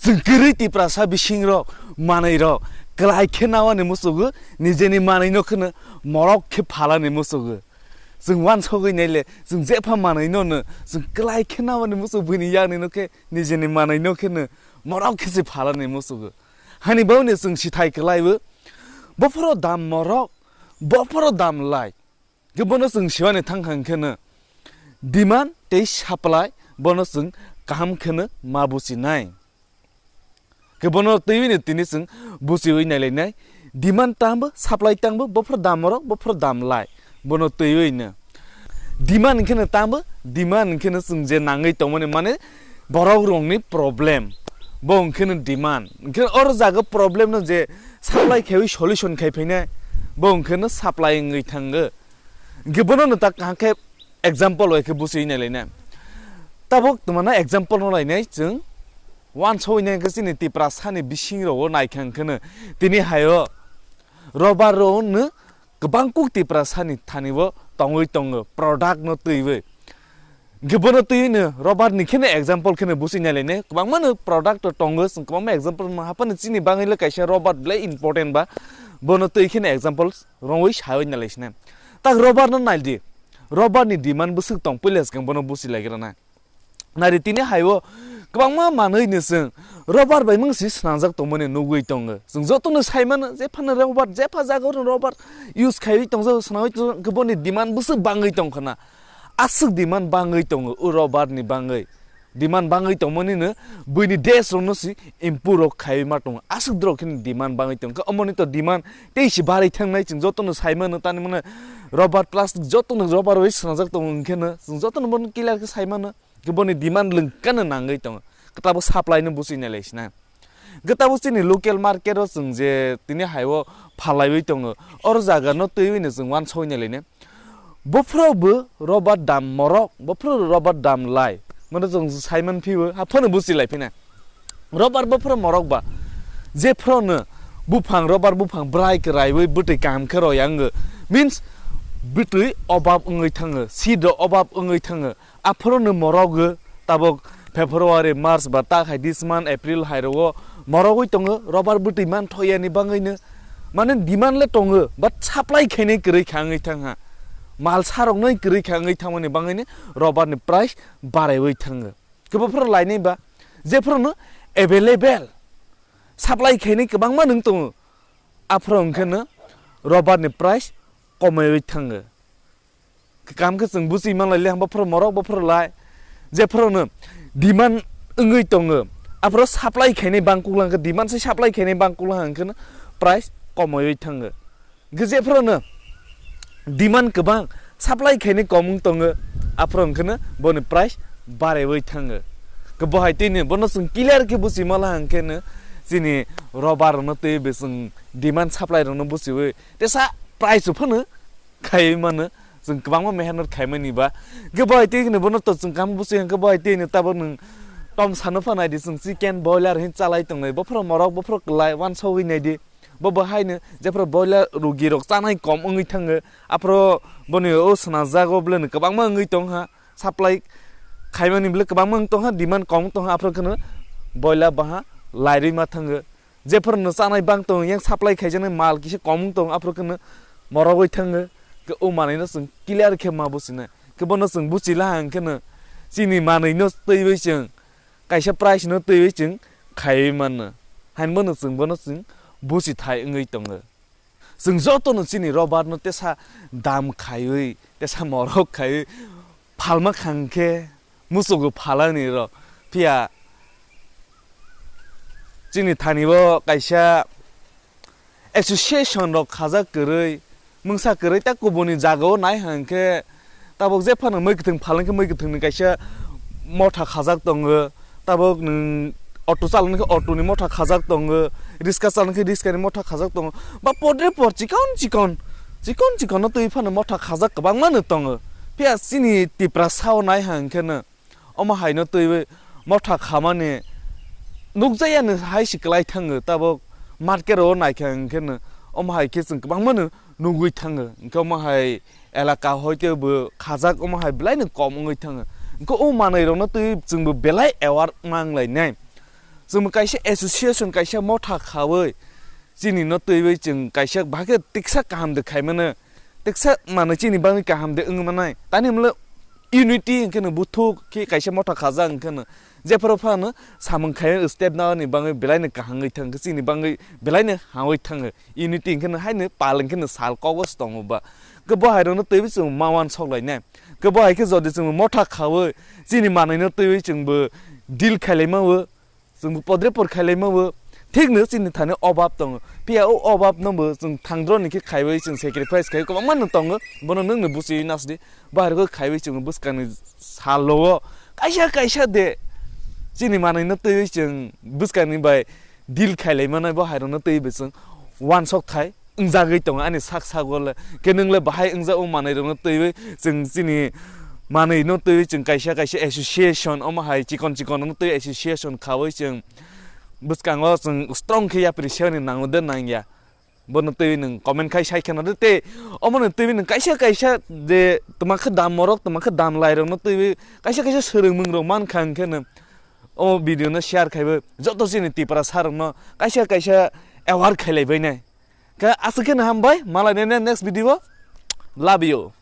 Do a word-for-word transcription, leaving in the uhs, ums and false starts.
Chwng kwrwi Tiprasa bisingrok, manwirok, kwlai khe nawani muchungo, nijeni manwino kheno morok khe phalani muchungo. Chwng uansugwi naile, chwng jepha manwino no, chwng kwlai khe nawani muchungo, buini yaknino khe, nijeni manwino kheno morok khe se phalani muchungo. Hani bauni chwng sithai kwlaibo, bophoro dam morok, bophoro dam lai. Khe bono chwng siwani thang kha hwnkhe no demand tei supply bono chwng kaham kheno ma buchinai. Khe bono twiwi no tini chwng buchiwi nailainai. Demand tambo, supply tambo, bophor dam morok, bophor dam lai. Bono twiwi no. Demand hwnkhe no tambo, demand hwnkhe no chwng je nangwi tongmani mane borok rokni problem. Bo hwnkhe no demand. Hwnkhe oro jaga problem no je supply khaiwi solution khai phainai. Bo hwnkhe no supply wngwi thango. Hwnkhe bono no ta kaham khe example bai khe buchiwi nailainai. Tabuk tongmana example no lainai chwng uansugwi nai khe chini Tiprasani bising rogo naikha hwnkhe no tini haio rubber rok no kwbang kuk Tiprasani thani bo tongwi tongo product no twiwi. Hwnkhe bono twiwi no rubber ni kheno example kheno buchiwi nailainai. Kwbangma no product rok tongo, chwng kwbangma example ma haphano chini bagwi le kaisa rubber belai important ba. Bono twi kheno example rongwi sawi nalai sinai. Tak rubber no naidi. Rubber ni demand bwswk tong puila swkang bono busi lai gra na. Nari tini haibo kwbangma manwi ni chwng rubber bai mung si swnamjak tongmani nugwi tongo. Chwng joto no sai mano je phano rubber, je pha jaga o rubber use khaiwi tongjak, swnamwi tongjak, boni demand bwswk bangwi tong khana. Aswk demand bangwi tongo o rubber ni bangwi. Demand bangwi tongmani no buini desh rok no si import rok khaiwi ma tongo. Aswk drok kheno demand bangwi tongkha. Omoni to demand tei si barwi thangnai, chwng joto no sai mano, tani mano rubber, plastic joto no rubber bai swnamjak tongo, hwnkhe no chwng joto no bono clear khe sai mano. Khe boni demand lwngkha no nangwi tongo. Khe tabo supply no busi nai lai sinai. Khe tabo chini local market o chwng je tini haibo phalaiwi tongo. Oro jaga no twiwi no chwng uansugwi nai lai ne. Bophoro bo rubber dam morok, bophoro rubber dam lai. Mano chwng sai man phibo, haphano busi lai phina. Rubber bophoro morok ba. Je phoro no buphang, rubber buphang bwrai kwraiwi bwtwi kaham khe rw yang. Means bwtwi obab wngwi thango, seed rok obab wngwi thango. Aphoro no morok tabok February, March ba ta khai this month, April hai rogo morogwi tongo, rubber bwtwi man thoyani bangwi no. Mane demand le tongo, but supply khainai kwrwi kha wngwi thang ha. Mal saroknai kwrwi kha wngwi thangmani bangwi no rubber ni price baraiwi thango. Kebo phoro lainai ba, je phoro no available, supply khainai kwbangma nwng tongo, aphoro hwnkhe no rubber ni price komaiwi thango. Kam khe chwng buchi manlai le, hamba phoro morok bo phoro lai. Je phoro no demand wngwi tongo, aphoro supply khainai bang kuklang khe, demand se supply khainai bang kuklang hwnkhe no price komaiwi thango. Hwnkhe je phoro no demand kwbang, supply khainai kom wng tongo, aphoro hwnkhe no boni price baraiwi thango. Khe bo hai twi no bono chwng clear khe buchi mala hwnkhe no chini rubber rok no twi bo chwng demand supply rok no buchiwi tesa price rok phano khaiwi mano, chwng kwbangma mehnat khaimani ba. Hwnkhe bo hai twi hwnwi bono to chwng kam busi hwnkhe bo hai twi hwnwi tabok nwng tom sano pha naidi, chwng chicken, boiler hin chalai tongnai, bophoro morok, bophoro kwlai, uansugwi naidi. Bo bo haino jephoro boiler rugi rok chanai kom wngwi thango, aphoro boni o swnamjago bwleno kwbangma wngwi tongkha, supply khaimani bwle kwbangma wng tongkha, demand kom wng tongkha, aphoro kheno boiler baha lairwi ma thango. Jephoro no chanai bang tongo, yang supply khaijaknai mal kisa kom wng tongo, aphoro kheno morogwi thango. Khe o manwi no chwng clear khe ma buchina. Khe bono chwng buchi la hang kheno chini manwi no twiwi chwng kaisa price no twiwi chwng khaiwi mano. Hain bono chwng bono chwng buchi thai wngwi tongo. Chwng joto no chini rubber no tesa dam khaiwi, tesa morok khaiwi phalma khang khe muchungo phalani rok. Phiya chini thani bo kaisa association rok khajak kwrwi, mungsa kwrwi, ta kubuni jaga o nai hang khe tabok je phano mui kwthwng phalnai khe mui kwthwng ni kaisa motha khajak tongo. Tabok nwng auto chalani khe auto ni motha khajak tongo, riska chalani khe riska ni motha khajak tongo, ba podre pod chikon chikon, chikon chikon no twi phano motha khajak kwbangma no tongo. Phiya chini Tiprasa o nai hang khe no omo hai no twi motha khamani nukjaya no hai se kwlai thango, tabok market o nai khe hang khe no omo hai khe chwng kwbangma no nugwi thango. Hwnkhe omo hai elaka hoite bo khajak, omo hai belai no kom wngwi thango. Hwnkhe o manwi rok no twi chwng bo belai aware mang lai nai. Chwng kaisa association, kaisa motha khawi, chini no twiwi chwng kaisa bahai khe tiksa kaham de khaimano, tiksa mano chini bagwi kaham de wngwi manai. Tani mle unity hwnkhe no buthuk khe kaisa motha khajak hwnkhe no jephuru phano samung khai step nani bagwi belai no kahangwi thang, chini bagwi belai no hangwi thang. Unity hwnkhe no haino pal hwnkhe no sal kok o se tongo ba. Khe bo hai rok no twiwi chwng ma uansuk lai nai. Khe bo hai khe jodi chwng motha khawi chini manwi no twiwi chwng bo deal khailai ma o. Chwng bo podre por khailai ma bo. Thik no chini thani obab tongo. Phiya o obab no bo chwng thangdro ni khe khaiwi chwng sacrifice khai kwbangma no tongo. Bono nwng no buchiwi nasdi. Bo hai rok khaiwi chwng bwskang ni sal o kaisa kaisa de chini manwi no twiwi chwng bwskang ni bai deal khailai manai bo hai rok no twiwi chwng uansuk thai wngjagwi tongo ani sak sak o le. Khe nwng le bahai wngjak o manwi rok no twiwi chwng chini manwi no twiwi chwng kaisa kaisa association omo hai chikon chikon no twiwi association khawi chwng bwskango chwng strong khe yapri se ni nango de nang ya. Bono twiwi nwng comment khai sai kheno de tei omo no twiwi nwng kaisa kaisa de twma khe dam morok twma khe dam lai rok no twiwi kaisa kaisa swrwngmung rok man kha hwnkhe no o video no share khaiwi joto chini Tiprasa rok no kaisa kaisa aware khailai bai nai. Khe aswk khe no hambai, malai nai next video. Love you.